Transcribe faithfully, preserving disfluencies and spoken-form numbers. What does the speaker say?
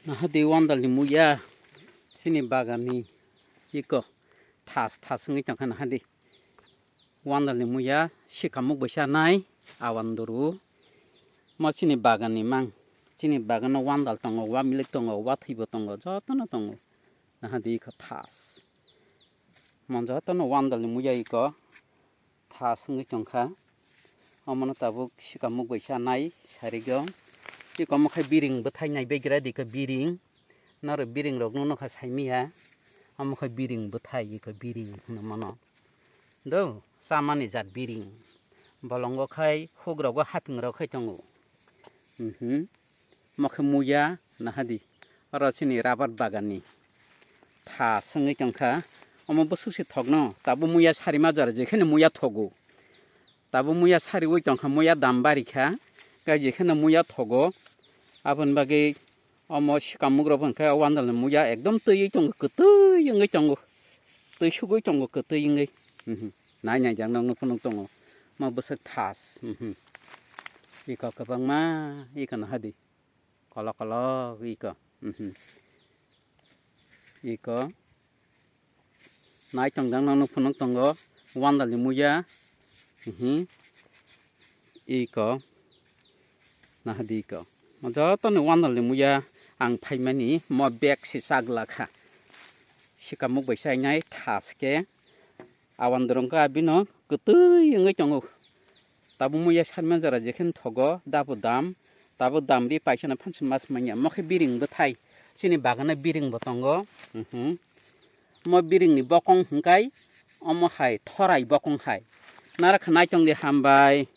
Nahadi wandalni muya chini baganni iko thas thas wngwi tongkha nahadi. Wandalni muya sikamuk bai sanai awanduru. Mo chini baganni mang. Chini bagano wandal tongo, wa milik tongo, wa thwibo tongo, jotono tongo. Nahadi iko thas. Mo jotono wandalni muya iko thas wngwi tongkha. Omono tabuk sikamuk bai sanai sarigo. Iko omo khai biring bwthai nai begra dikha biring. Norok biring rokno nokha saimiya. Omo khai biring bwthai iko biring hwnwi mano. Do, chamani jat biring. Bolongo khai hugrogo hapingrok khai tongo. Mhm. Mo khe muya nahadi. Oro chini rabar baganni thas wngwi tongkha. Omo bwswk se thokno. Tabuk muya sarima jora jekheno muya thogo. Tabuk muya sariwi tongkha, muya dam barikha. Kai jekheno muya thogo. Aboni bagwi omo sikamuk rok hwnkhe o wandalni muya ekdom twiwi tongo, kwtwi wngwi tongo. Twi sugwi tongo kwtwi wngwi. Mhm. Nai nai jak nokno phunuk tongo. Mo bwswk thas. Mhm. Iko kwbangma, iko nahadi. Kolok kolok iko. Mhm. Iko. Nai tong jak nokno phunuk tongo. Wandalni muya. Mhm. Iko. Nahadi iko. Jotoni wandalni muya ang phaimani mo bag se chak lakha. Sikamuk bai chainai thas khe. Awandru wngkha bino kwtwi wngwi tongo. Tabuk muya sarima jora jekheno thogo, dabo dam, tabuk dam ri paisano phansi mas manya. Mo khe biring bwthai, chini bagano biring bo tongo. Mhm. Mo biringni bokong hwnkhe omo hai thorai bokong hai. Naro khe naitong di hambai.